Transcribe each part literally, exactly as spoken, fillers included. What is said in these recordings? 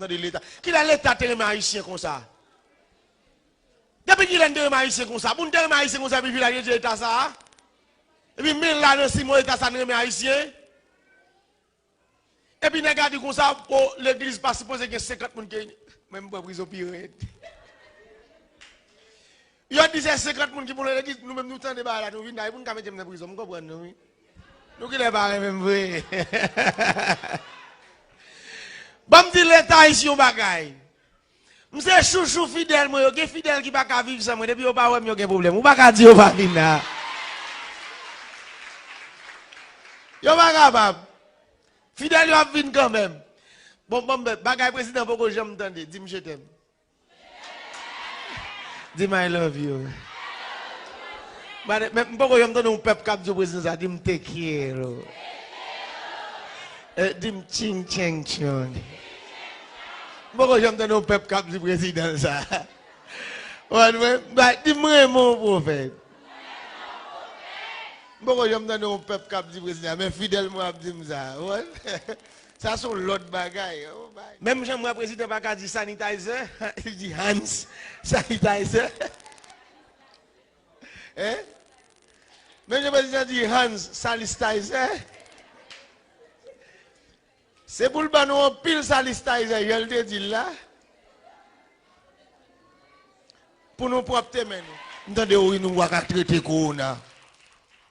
Tande Leta. Kilè Leta te renmen Ayisyen konsa? Depi kilè n te renmen Ayisyen konsa? Pou n te renmen Ayisyen konsa, epi vilaj yo di Leta sa a? Epi men la nan sis mwa Leta sa n renmen Ayisyen? Epi nèg la di konsa, o, legliz pa sipoze gen senkant moun ki. Mwen, m pran prizon pi rèd. Yo di se senkant moun ki pou nan legliz, nou menm nou tande bagay la, nou vin la, e pou n ka mete m nan prizon, m konprann nou, wi. Nou genlè pa renmen m vre. Ban m di Leta isi yon bagay. M se chouchou fidèl mwen yo. Gen fidèl ki pa ka viv san mwen. Depi yo pa wè m, yo gen pwoblèm. Ou pa ka di yo pa vin la. Yo pa kapab. Fidèl yo ap vin kanmenm. Bon, bon, bagay prezidan poko janm tande. Di m je t'aime. Di m I love you. Mwen, men m poko janm tande yon pèp k ap di prezidan sa, di m te quiero. Eh, di m ching chang chong. M poko janm tande yon pèp k ap di prezidan sa. Wè, mwen, ba, di m renmen w pwofèt. M poko janm tande yon pèp k ap di prezidan, men fidèl mwen ap di m sa. Wè. Sa se yon lòt bagay. Oh my. Menm jan m wè prezidan pa ka di sanitizer, li di hand sanitizer. Hein? Menm jan prezidan di hand sanitizer. Se pou l ban nou anpil sanitizer, jan l te di l la. Pou nou pwòpte men nou. M tande wi nou pa ka trete kowona.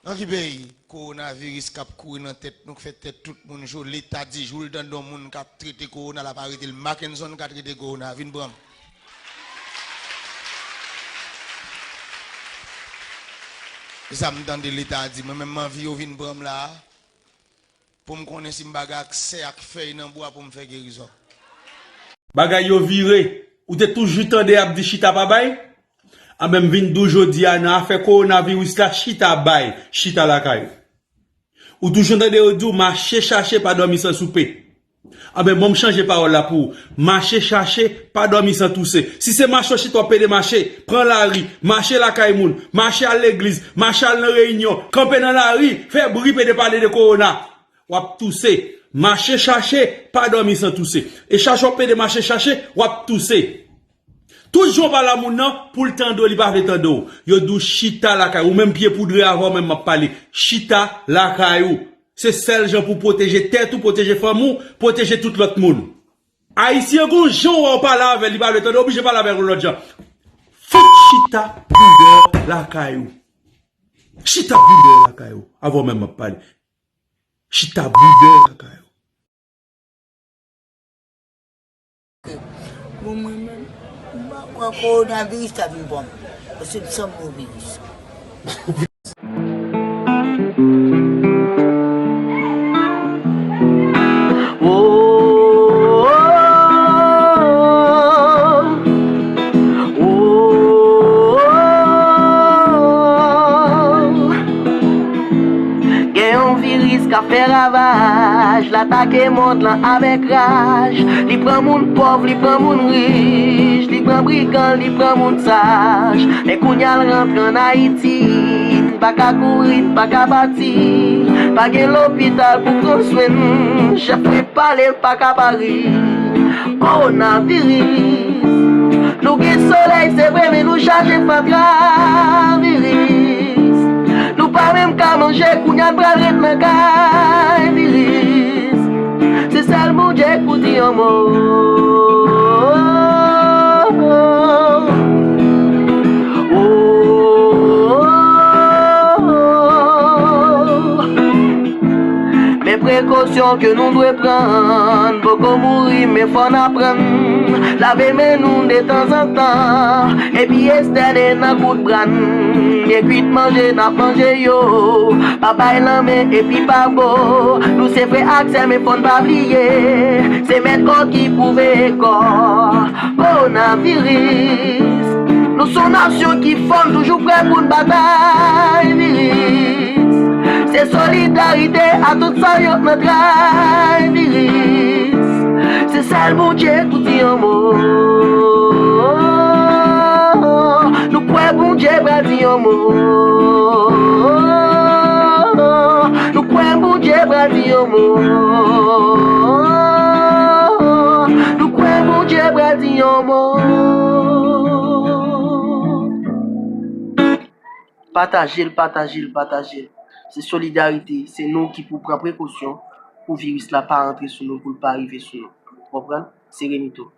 Nan ki peyi? Kowonaviris k ap kouri nan tèt nou, k fè tèt tout moun cho. Leta di jou l tande yon moun k ap trete kowona, l ap arete l. Mackenson ka trete kowona. Vin pran m. Se sa m tande Leta di. Mwen menm m anvi yo vin pran m la a. Pou m konnen si m pa gen aksè ak fèy nan bwa pou m fè gerizon. Bagay yo vire. Ou te toujou tande y ap di chita pa bay? Anben, m vin di w jodi a, nan afè kowonaviris la, chita bay, chita lakay ou. Ou toujou tande yo di w mache chache, pa dòmi san soupe. Anben, bon, m chanje pawòl la pou ou. Mache chache, pa dòmi san touse. Si se mache w chita w pede mache, pran lari, mache lakay moun, mache al legliz, mache al nan reyinyon, kanpe nan lari, fè bri, pede pale de kowona. W ap touse. Mache chache, pa dòmi san touse. E chache w ap pede mache chache, w ap touse. Tout jan w pale a moun nan, pou l tande w, li pa vle tande w. Yo di w chita lakay ou, menm pye poudre avè w menm m ap pale. Chita lakay ou. Se sèl jan pou w pwoteje tèt ou, pwoteje fanmi w, pwoteje tout lòt moun. Ayisyen gon jan w wè w pale avè l, li pa vle tande w, oblije pale avè l yon lòt jan. Fout chita boudè lakay ou. Chita boudè lakay ou. Avè w menm m ap pale. Chita boudè lakay ou. Bon, mwen menm, m pa kwè kowonaviris ta vin pran m. Paske m sanble yon viris. Gen yon viris k ap fè ravaj, l atake mond lan avèk raj. Li pran moun pòv, li pran moun rich, li pran brigan, li pran moun saj. Men kounye a l rantre ann Ayiti, n pa ka kouri, n pa ka pati. Pa gen lopital pou pran swen n, chèf pale, l pa ka pa ri. Kowonaviris. Nou gen solèy, se vre, men nou chaje fatra viris. Nou pa menm ka manje, kounye a n pral ret nan kay viris. Se sèl Bondye k pou di yon mo. Men prekosyon ke nou dwe pran, poko mouri, men fò n aprann lave men nou detanzantan, epi estène nan kout bra n. Byen kwit manje n ap manje yo, pa bay lanmen epi pa bo. Nou se frè ak sè, men fò n pa bliye, se mèt kò ki pou veye kò. Kowonaviris. Nou se yon nasyon ki fò, n toujou prè pou n batay viris. Se solidarite a tout sa yo nan tray viris. Se sèl Bondye k pou di yon mo. Nou kwè Bondye pral di yon mo. Nou kwè Bondye pral di yon mo. Nou kwè Pataje l, pataje l, pataje l. Se solidarite, se nou ki pou pran prekosyon pou viris la pa antre sou nou, pou l pa rive sou nou. Ou konprann? Se Renito.